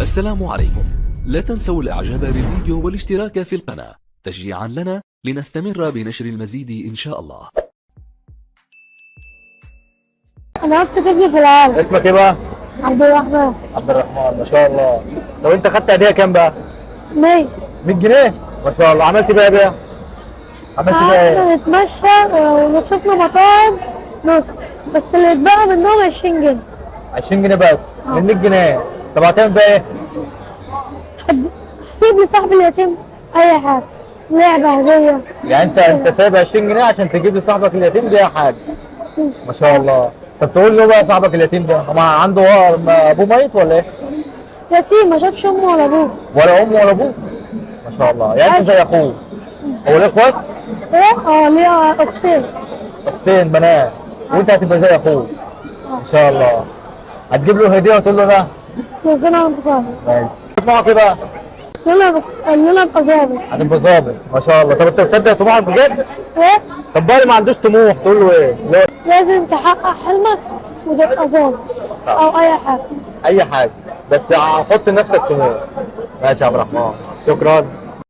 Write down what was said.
السلام عليكم. لا تنسوا الاعجاب بالفيديو والاشتراك في القناة تشجيعا لنا لنستمر بنشر المزيد ان شاء الله. انا اذكى طفل في العالم. اسمك ايه بقى؟ عبد الرحمن. عبد الرحمن، ما شاء الله. لو انت خدت هديه كام بقى؟ 100. 100 جنيه؟ ما شاء الله. عملت بيها ايه؟ عملت بيها ايه؟ قعدنا نتمشى وشفنا مطاعم نص، بس اللي اتبقى منهم 20 جنيه. 20 جنيه بس من 100 جنيه. طب هتعمل بيها ايه؟ هجيب لصاحبي اليتيم اي حاجه، لعبه، هديه. يعني انت سايب 20 جنيه عشان تجيب لصاحبك اليتيم بيها حاجه. ما شاء الله. طب تقول له بقى صاحبك اليتيم ده هو عنده ابوه ميت ولا ايه؟ يتيم ما شافش امه ولا ابوه. ولا امه ولا ابوه؟ ما شاء الله. يعني انت زي اخوه. هو ليه اخوات؟ ايه، اه، ليه اختين. اختين بنات، وانت هتبقى زي اخوه ان شاء الله. هتجيب له هديه وتقول له ده كل سنه وانت طيب. ماشي. طموحك ايه بقى؟ ان انا ابقى ظابط. هتبقى ظابط، ما شاء الله. طب انت مصدق طموحك بجد؟ ايه. طب بقى اللي ما عندوش طموح تقول له ايه؟ لا. لازم تحقق حلمك وتبقى ظابط او اي حاجه. اي حاجه، بس حط لنفسك طموح. ماشي يا عبد الرحمن، شكرا.